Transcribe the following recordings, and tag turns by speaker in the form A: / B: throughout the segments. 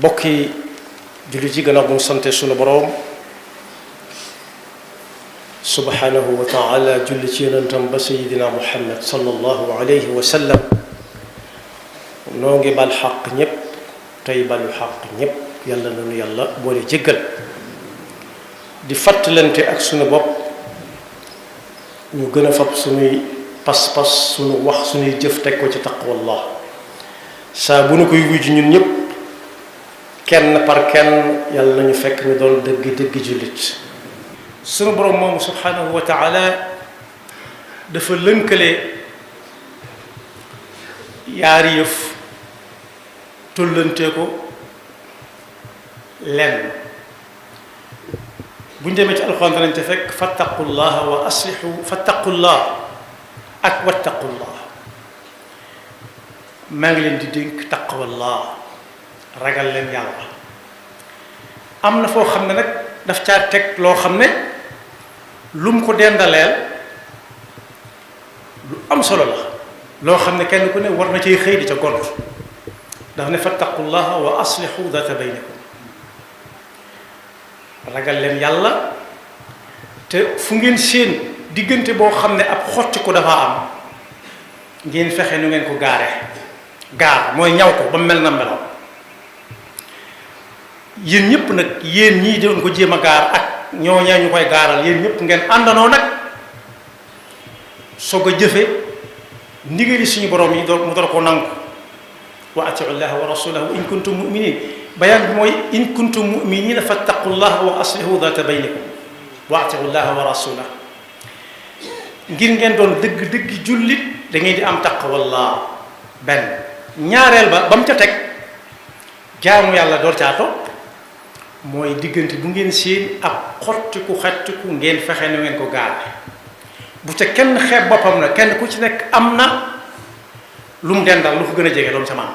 A: bokki jullit yi gannaaw bu mu sante sunu boroom subhanahu wa taala julli ci yonentam ba sayidina muhammad sallallahu alayhi wa sallam noo ngi bal xaq ñépp tey balu xaq ñépp yàlla nanu yàlla boole jéggal di fàttalante ak sunu bopp ñu gën a fab sunuy pas-pas sunu wax sunuy jëf teg ko ci taqwallah saa bu nu koy wujj ñun ñépp kenn par kenn yàlla nañu fekk ñu doon dëgg jullit sunu borom moomu subhanahu wa taala dafa lënkale yaari yëf tollante ko lenn bu ñu demee ci alxuraan danañ te fekk fattaqullaha wa aslihu fattaqullah ak wattaqullah maa ngi leen di dénk taqwallah ragal leen yàlla am na foo xam ne nag daf caa teg loo xam ne lu mu ko dendaleel lu am solo la loo xam ne kenn ku ne war na cay xëy di ca gont daf ne fattaqullaha wa aslihu data baynikum ragal leen yàlla te fu ngeen seen diggante boo xam ne ab xotti ko dafa am ngeen fexe nu ngeen ko gaar mooy ñaw ko ba mel na meloon yéen ñëpp nag yéen ñii doon ko jéem a gaar ak ñooñaa ñu koy gaaral yéen ñëpp ngeen àndandoo nag soog a jëfe ndigali suñu borom yi mu door ko nangu wa atiu llaha wa rasulahu in kuntum muminin bayaan bi mooy in kuntum muminina fattaqullaha wa aslihu data baynikum wa atiu llaha wa rasulahu ngir ngeen doon dëgg jullit da ngeen di am taqwallah benn ñaareel ba mu ca teg jaamu yàlla door caa topp mooy diggante bu ngeen seen ab xottiku ngeen fexe nu ngeen ko gaare bu ca kenn xeeb boppam na kenn ku ci nekk am na lu mu dendal lu ko gën a jege loolu sa maam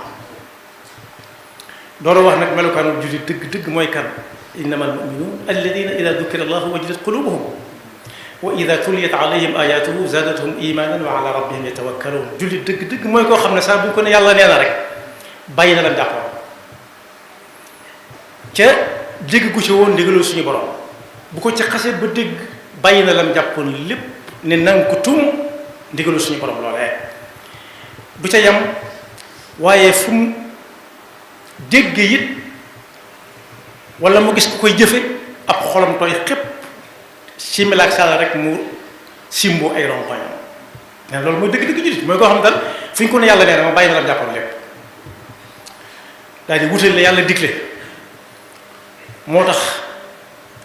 A: doora wax nag melukaanu jullit dëgg mooy kan innamal mu'minuun alladina ida dukira allahu wajilat qulubuhum wa ida tuliyat alayhim ayatuhu zadatuhum imanan wa ala rabbihim yatawakkaluun jullit dëgg mooy koo xam ne saa bu ñu ko ne yàlla nee na rek bàyyi na lam jàppoon ca dégg gu ci woon ndigalul suñu borom bu ko ci xasee ba dégg bàyyi na lam jàppoon lépp ne nanga ko tum ndigalul suñu borom loolee bu ca yam waaye fu mu dégg it wala mu gis ku koy jëfe ab xolam tooy xépp simila ak sàlla rek mu simbu ay ronkoñam ne loolu mooy dëgg jullit mooy koo xam ne daal fu ñu ko ne yàlla nee na ma bàyyi na lam jàppoon lépp daal di wutal la yàlla digle moo tax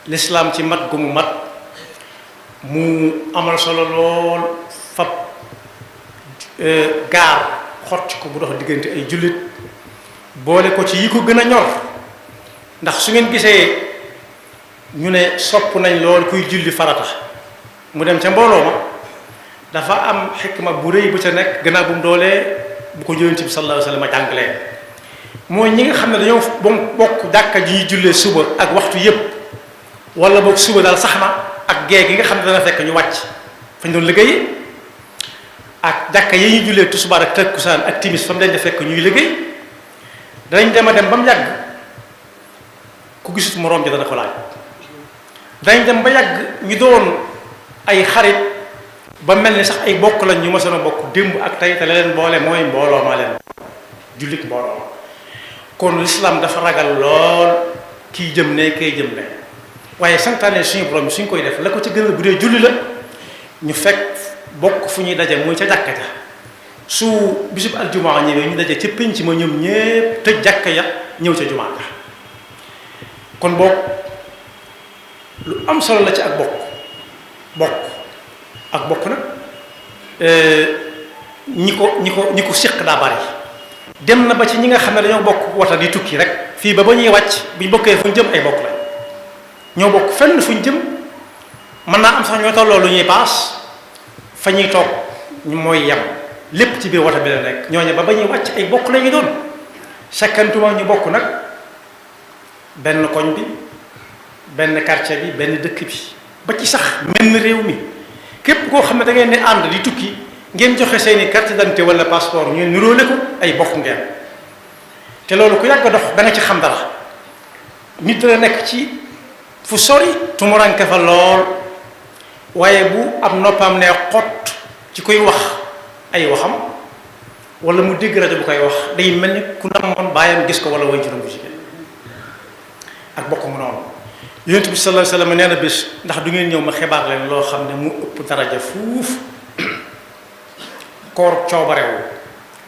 A: lislaam ci mat gu mu mat mu amal solo lool fab gaar xotti ko bu dox diggante ay jullit boole ko ci yi ko gën a ñor ndax su ngeen gisee ñu ne sopp nañ lool kuy julli farata mu dem ca mbooloo ma dafa am xikma bu rëy bu ca nekk gannaaw bu mu doolee bu ko Yonent bi sallallahu alayhi wa sallam jàngalee mooy ñi nga xam ne dañoo bokk jàkka ji ñuy jullee suba ak waxtu yépp wala boog suba daal sax na ak gee gi nga xam ne dana fekk ñu wàcc fañ doon liggéey ak jàkka yi ñuy jullee tusubaar ak takkusaan ak timis fa mu leen di fekk ñuy liggéey danañ dem a dem ba mu yàgg ku gisut moroom ji dana ko laaj danañ dem ba yàgg ñu doon ay xarit ba mel ni sax ay bokk lañ ñu mësoon a bokk démb ak tey te la leen boole mooy mbooloo maa leen jullit mbooloo kon l'islam dafa ragal lool kii jëm ne kay jëm ne waaye santaane suñu borom suñ koy def la ko ci gën a bu dee julli la ñu fekk bokk fu ñuy daje muy ca jàkka ja su bisub aljumaa ñëwee ñu daje ca pénc ma ñoom ñépp tëj jàkka ya ñëw ca jumaa ja kon bokk lu am solo la ci ak bokk nag ñi ko séq daa bari dem na ba ci ñi nga xam ne dañoo bokk wata di tukki rek fii ba ñuy wàcc buñ bokkee fu ñu jëm ay bokk lañ ñoo bokk fenn fu ñu jëm mën naa am sax ñoo tolloo lu ñuy paas fa ñuy toog ñu mooy yem lépp ci biir wata bi la nekk ñooñu ba ñuy wàcc ay bokk la ñu doon sakkantuma ñu bokk nag benn koñ bi benn quartier bi benn dëkk bi ba ci sax menn réew mi képp koo xam ne da ngeen ne ànd di tukki ngeen joxe seeni carte d'identité wala passeport ngeen niróole ko ay bokk ngeen te loolu ku yàgg dox da nga ci xam dara. nit dana nekk ci fu sori tumuranke fa lool waaye bu ab noppam ne xott ci koy wax ay waxam wala mu dégg rajo bu koy wax day mel ni ku namoon bàyyam gis ko wala way juróom bu jigéen ak bokk mu noonu. yonent bi sallallahu alayhi wasallam nee na bés ndax du ngeen ñëw ma xibaar leen loo xam ne mu ëpp daraja fuuf koor coobarewu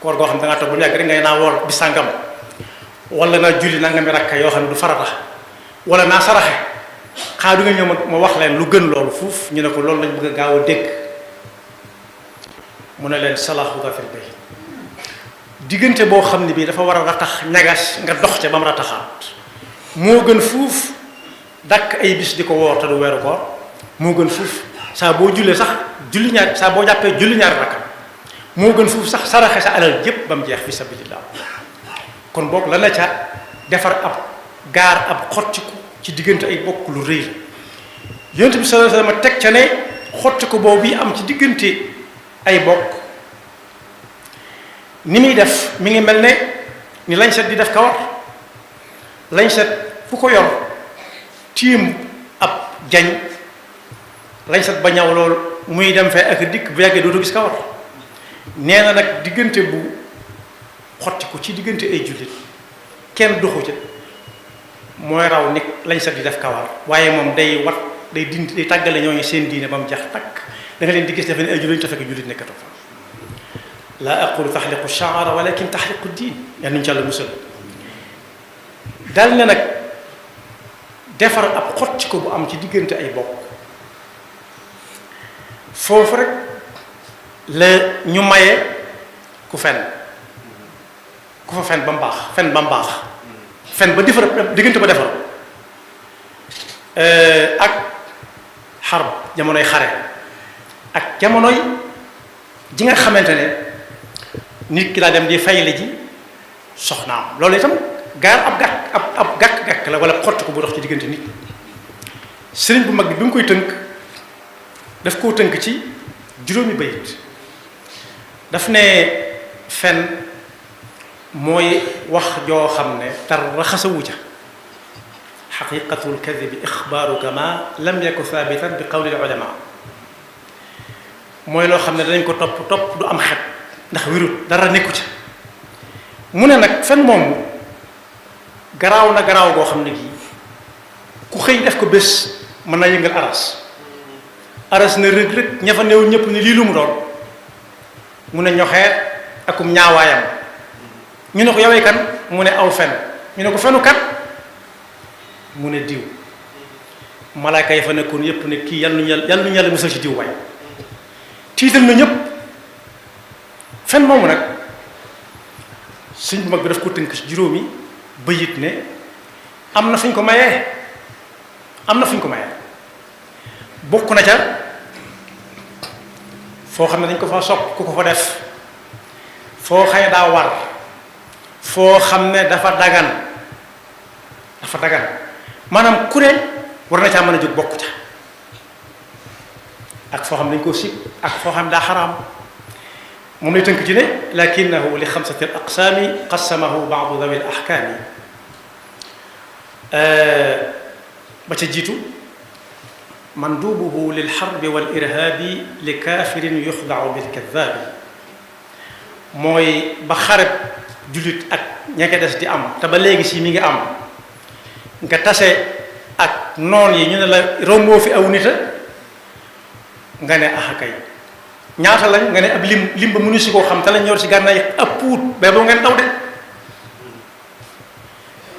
A: koor goo xam ne da ngaa toog bu nekk rek ngay naa woor bi sàngam wala naa julli naa nga mi rakka yoo xam ne du farata wala naa saraxe xaa du ngeen ñëw ma wax leen lu gën loolu fuuf ñu ne ko loolu lañ bëgg a gaaw a dégg mu ne leen salaahu dafil bay diggante boo xam ne bii dafa war a ratax ñagas nga dox ca ba mu rataxaat moo gën fuuf dakk ay bis di ko woor te du weeru koor moo gën fuuf saa boo jullee sax julli ñaar saa boo jàppee julli ñaari rakka moo gën fuuf sax saraxe sa alal jépp ba mu jeex fi sabilillah kon boog la na ca defar ab gaar ab xottiku ci diggante ay bokk lu rëy la yonent bi sallallahu alayhi wasallam teg ca ne xottiku boobu yi am ci diggante ay bokk ni muy def mi ngi mel ne ni lañ set di def kawar lañ set fu ko yor tiim ab jañ lañ set ba ñaw lool muy dem fee ak dikk bu yàggee dootu gis kawar nee na nag diggante bu xottiku ci diggante ay jullit kenn doxu ca mooy raw nit lañ set di def kawar waaye moom day wat day dindi day tàggale ñooñu seen diine ba mu jax takk da nga leen di gis defe ne ay jullit te fekk jullit nekkatu fa laa aqulu taxliqu shaara walakin taxliqu diin yan nuñu ci Yàlla musal dal ne nag defar ab xottiku bu am ci diggante ay bokk foofu rek la ñu maye ku fen ku fa fen ba mu baax fen ba mu baax fen ba defar diggante ba defar ak xarb jamonoy xare ak jamonoy ji nga xamante ne nit ki laa dem di fayle ji soxnaam loolu itam gaar ab gàkk la wala xott ko bu dox ci diggante nit sëriñ bu mag bi mu koy tënk daf koo tënk ci juróomi bayit daf ne fen mooy wax joo xam ne tar raxasawu ca xaqiqatul kadibi ixbaaru ma lam yaku thabitan bi qawli ulama mooy loo xam ne danañ ko topp du am xet ndax wirut dara nekku ca mu ne nag fen moom garaaw na garaaw goo xam ne gii ku xëy def ko bés mën naa yëngal aras na rëg-rëg ña fa néew ñëpp ni lii lu mu doon mu ne ñoxeet akum ñaawaayam ñu ne ko yowee kan mu ne aw fen ñu ne ko fenu kat mu ne diw malaaka yi fa nekkoon yépp ne kii yal nañu yàlla musal ci diw waay tiital na ñëpp fen moomu nag suñ bu mag bi daf ko tënk ci juróomi bayit ne am na fu ñu ko mayee bokk na ca foo xam ne dañ ko fa sopp ku ko fa def foo xëy daa war foo xam ne dafa dagan maanaam ku ne war na caa mën a jóg bokk ca ak foo xam ne dañ koo sib ak foo xam ne daa xaraam moom lay tënk ci ne lakinahu li xamsati al aqsaami qassamahu baadu dawi al ahkaami ba ca jiitu mandubuhu lil xarbi wal irhaabi li kaafirin yuxdau bil kadaabi mooy ba xareb jullit ak ña ca des di am te ba léegi si mi ngi am nga tase ak noon yi ñu ne la romboo fi aw nita nga ne ah kay ñaata lañ nga ne ab lim ba mënu si koo xam te lañ yor si gànnaay ab puut ba boo ngeen daw de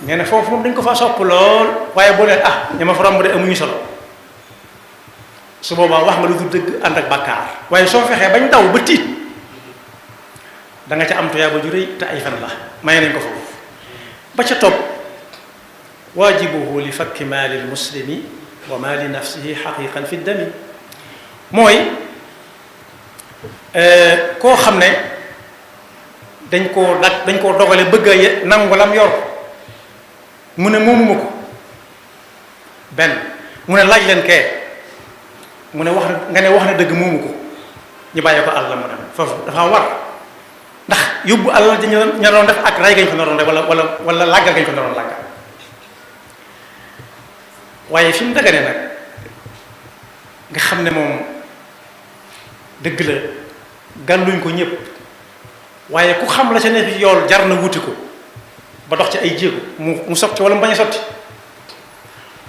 A: nee na foofu moom dañ ko fa sopp lool waaye boo leen ña ma fa romb de amuñu solo su boobaa wax nga lu dul dëgg ànd ak bàkkaar waaye soo fexee bañ daw ba tiit da nga ca am tuyaaba ju rëy te ay fen la maye nañ ko foofu ba ca topp waajibuhu li fakki maali lmuslimi wa maali nafsihi xaqiqan fi dami mooy koo xam ne dañ koo dogale bëgg a nangu lam yor mu ne moomuma ko benn mu ne laaj leen kee mu ne wax na dëgg moomu ko ñu bàyyee ko àll mu dem foofu dafa war ndax yóbbu alal dañu ña doon def ak ray gañ ko naroon def wala làggal gañ ko naroon làggal waaye fi mu dagane nag nga xam ne moom dëgg la gàlluñ ko ñëpp waaye ku xam la ca ne fi yool jar na wuti ko ba dox ci ay jéego mu sotti wala mu bañ a sotti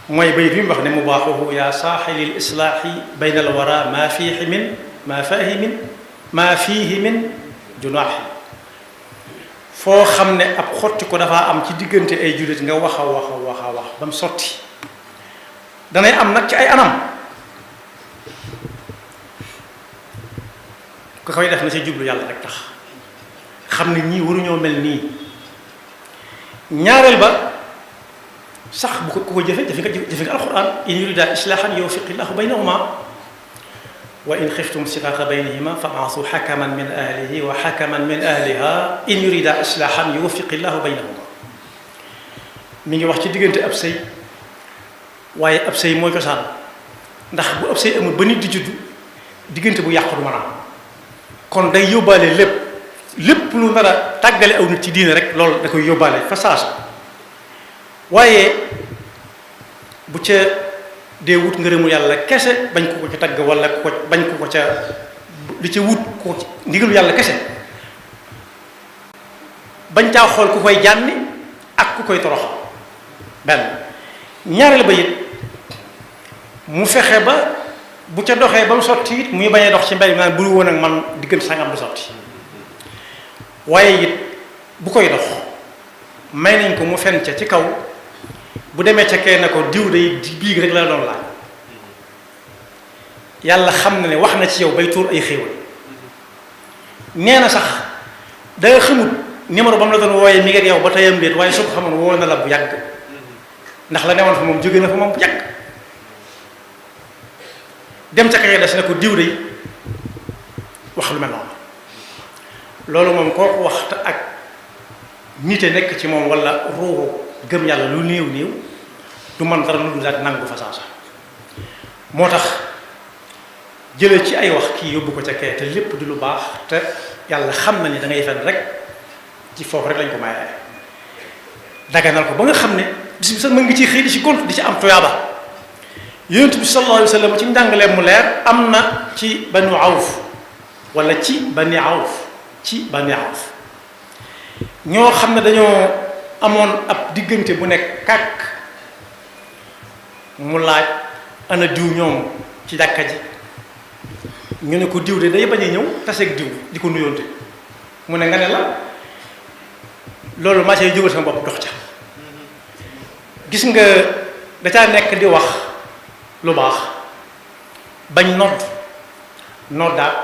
A: mooy bay bi mu wax ne mubaaxuhu yaa saaxilil islaaxi bayna al wara maa fiihi min junaaxi foo xam ne ab xotti ko dafa am ci diggante ay jullit nga wax a wax ba mu sotti danay am nag ci ay anam ku koy def na ci jublu yàlla rek tax xam ne ñii waruñoo mel nii ñaareel ba sax bu ko ku ko jëfe nga alquran in yurida islaahan yuwaffiqillahu baynahuma wa in xiftum siqaaqa baynihima fab'asu xakaman min ahlihi wa xakaman min ahliha in yurida islaahan yuwaffiqillahu baynahuma mi ngi wax ci diggante ab sëy waaye ab sëy mooy cosaan ndax bu ab sëy amul ba nit di juddu diggante bu yàqu du mën a am kon day yóbbaale lépp lu nar a tàggale aw nit ci diine rek loolu da koy yóbbaale fa saasa waaye bu ca dee wut ngërëmu yàlla kese bañ ko ca tagg wala bañ ko ca li ca wut ko ndigalu yàlla kese bañ caa xool ku koy jànni ak ku koy toroxal benn ñaareel ba it mu fexe ba bu ca doxee ba mu sotti it muy bañ a dox ci mbay mi naan buru woon ak man diggante sangam du sotti waaye it bu koy dox may nañ ko mu fen ca ci kaw bu demee ca kee na ko diw day biig rek la doon laaj yàlla xam na ne wax na ci yow bay tuur ay xéewal nee na sax da xamut numéro ba mu la doon wooyee mi ngi ak yow ba tayam déet waaye su ko xamoon woo na la bu yàgg ndax la newoon fa moom jóge na fa moom bu yàgg dem ca kee des na ko diw day wax lu mel noonu loolu moom kooku waxta ak nite nekk ci moom wala ruuxu gëm yàlla lu néew du man dara lu dul daal nangu fa saasa moo tax jële ci ay wax kii yóbbu ko ca kee te lépp di lu baax te yàlla xam na ni da ngay fen rek ci foofu rek lañ ko mayee daganal ko ba nga xam ne bis bi sax mën ngi ciy xëy di ci compte di ci am tuyaaba yonent bi sallallahu alayhi wa sallam ci njàngaleem mu leer am na ci banu awf wala ci bani awf ñoo xam ne dañoo amoon ab diggante bu nekk kàkk mu laaj ana diw ñoom ci jàkka ji ñu ne ko diw de day bañ a ñëw taseeg diw di ko nuyoonte mu ne nga ne la loolu maa cay jógal sama bopp dox ca gis nga da caa nekk di wax lu baax bañ noddaat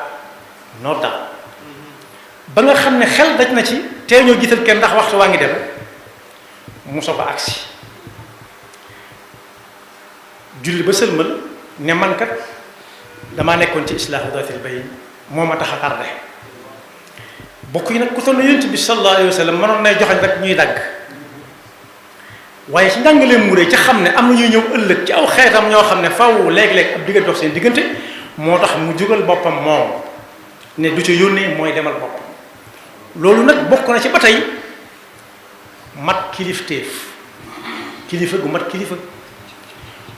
A: ba nga xam ne xel daj na ci tey ñoo jiital kenn ndax waxtu waa ngi dem mu soog a agsi julli ba sëlmal ne man kat damaa nekkoon ci islaahu daatil bayn moo ma tax a tardé bokk yi nag ku toll yonent bi sallallahu alayhi wa sallam mënoon nay joxañ rek ñuy dagg waaye ci njàngaleem mu rëy ci xam ne am na ñuy ñëw ëllëg ci aw xeetam ñoo xam ne faw léeg-léeg ab diggante dox seen diggante moo tax mu jógal boppam moom ne du ca yónnee mooy demal boppam loolu nag bokk na ci ba tey mat kilifteef kilifa gu mat kilifa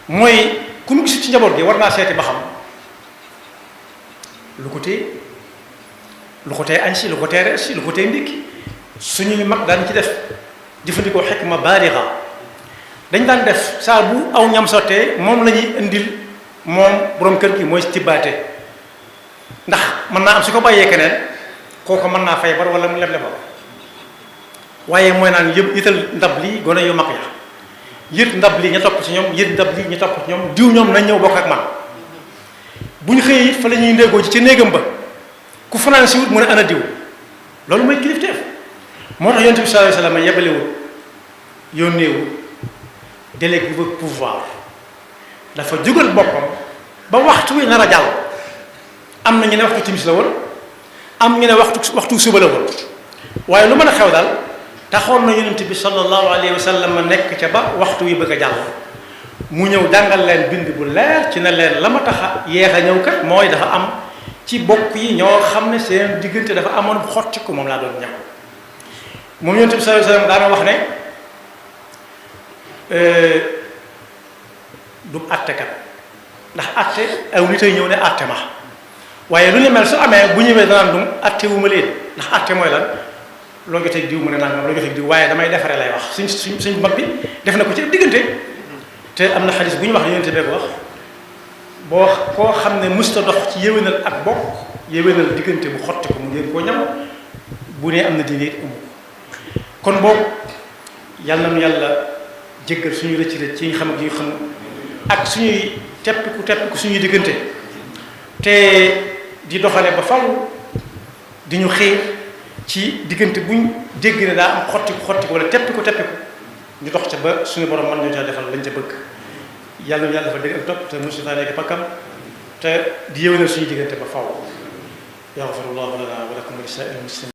A: mooy ku mu gis ci njaboot gi war naa seeti ba xam lu ko tee añ si lu ko tee rees si lu ko tee ndékki suñuy mag daan ci def jëfandikoo xikma baaliga dañ daan def saa bu aw ñam sottee moom la ñuy indil moom borom kër gi mooy tibbaate ndax mën naa am su ko bàyyee keneen kooku mën naa fay bar wala mu leble ba waaye mooy naan yëpp yital ndab lii gone yu mag ya yët ndab lii ñu topp ci ñoom yët ndab lii ñu topp ci ñoom diw ñoom nañ ñëw bokk ak man bu ñu xëyee fa la ñuy ndéegoo ci ca néegam ba ku fanaan si wut mu ne ana diw loolu mooy kilifteef moo tax yonent bi sallallahu alayhi wasallam yebalewul yónneewul délégué ba pouvoir dafa jógal boppam ba waxtu wi nar a jàll am na ñu ne waxtu timis la woon am ñu ne waxtu suba la woon waaye lu mën a xew daal taxoon na yonent bi sallallahu alayhi wa sallam nekk ca ba waxtu wi bëgg a jàll mu ñëw jàngal leen bind bu leer ci ne leen la ma tax a yeex a ñëw kat mooy dafa am ci bokk yi ñoo xam ne seen diggante dafa amoon xotti ko moom laa doon ñaw moom yonent bi sallallahu alayhi wasallam daana wax ne du attekat ndax atte aw nit ay ñëw ne atte ma waaye lu ni mel su amee bu ñëwee danaan dum atte wu ma leen ndax atte mooy lan loo jotee diw mu ne nangam loo jotee diw waaye damay defaree lay wax suñ mag bi def na ko ci diggante te am na xadis bu ñu wax ne yonent bee ko wax boo koo xam ne musta dox ci yéwénal ak bokk yéwénal diggante bu xotti ko mu ngeen koo ñam bu nee am na diine it amu kon boobu yàlla na nu yàlla jéggal suñu rëcc rëcc ci ñu xam ak ñu xam ak suñuy teppiku suñuy diggante te di doxale ba faw di ñu xiir ci diggante buñ dégg ne daa am xottiku wala teppiku ñu dox ca ba suñu borom mën ñu ca defal lañ ca bëgg yàlla na yàlla dafa dégg ak topp te mosu taa nekk pakkam te di yéwénal suñu diggante ba faw yaxfirullahu lana wa lakum wa li saa'iril muslimin